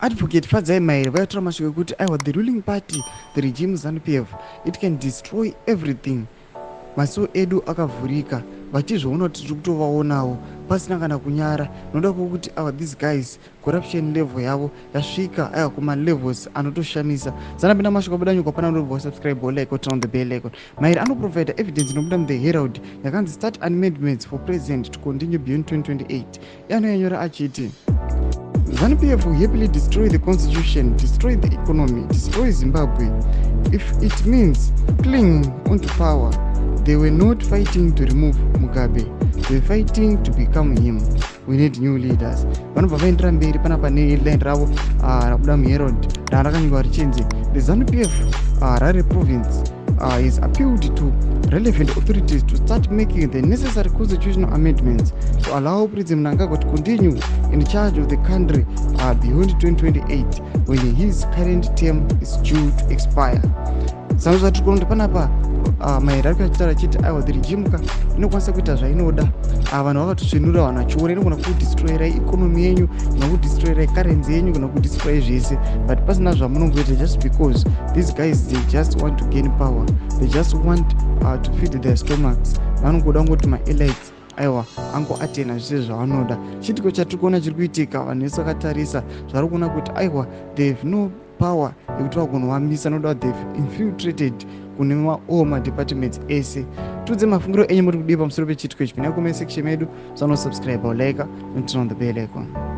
Advocate Fadzai Mahere vayatura mashoko ekuti aiwa, the ruling party, the regime ZANU PF, it can destroy everything. Maso edu akavhurika, vachizviona kuti tiri kutovaonawo pasina kana kunyara, noda kwokuti awa these guys, corruption level yavo yasvika aiwa kumalevels anotoshamisa. Zanapinda mashoko abuda nyuka pana unobva subscribe, like, turn on the bell icon. Mahere anoprovida evidence inobuda muthe Herald yakanzi "Start amendments for president to continue beyond 2028". Yanoyanyora achiti ZANU-PF will happily destroy the constitution, destroy the economy, destroy Zimbabwe if it means clinging onto power. They were not fighting to remove Mugabe, they were fighting to become him. We need new leaders. Vanobva vaendera mberi panapa neheadline ravo rabuda muHerald raarakanyorwa richinzi the ZANU-PF Harare province has appealed to relevant authorities to start making the necessary constitutional amendments to allow President Mnangagwa to continue in charge of the country beyond 2028, when his current term is due to expire. Saka zvatiri kuona kuti panapa Mahere ari kuachitaura achiti aiwa, the regime ka inokwanisa kuita zvainoda. Vanhu vakatosvinura, vanhu vachiona inogona kudestroyirai economy yenyu, kana kudestroyirai currency yenyu, kana kudestroyi zvese, but pasina zvamunongoita, just because these guys, they just want to gain power, they just want to feed their stomachs. Vanongoda kungoti maelites aiwa angoatena zvese zvavanoda. Chiitiko chatiri kuona chiri kuitika, vanhu vese vakatarisa zvari kuona kuti aiwa, they have no power yekuti vagonovamisa, noda they've infiltrated kune all madepartments ese. Tiudze mafungiro enyu, muri kudii pamusoro pechiitiko ichi? Pinai comment section medu, sanosubscribe, like and turn on the bell icon.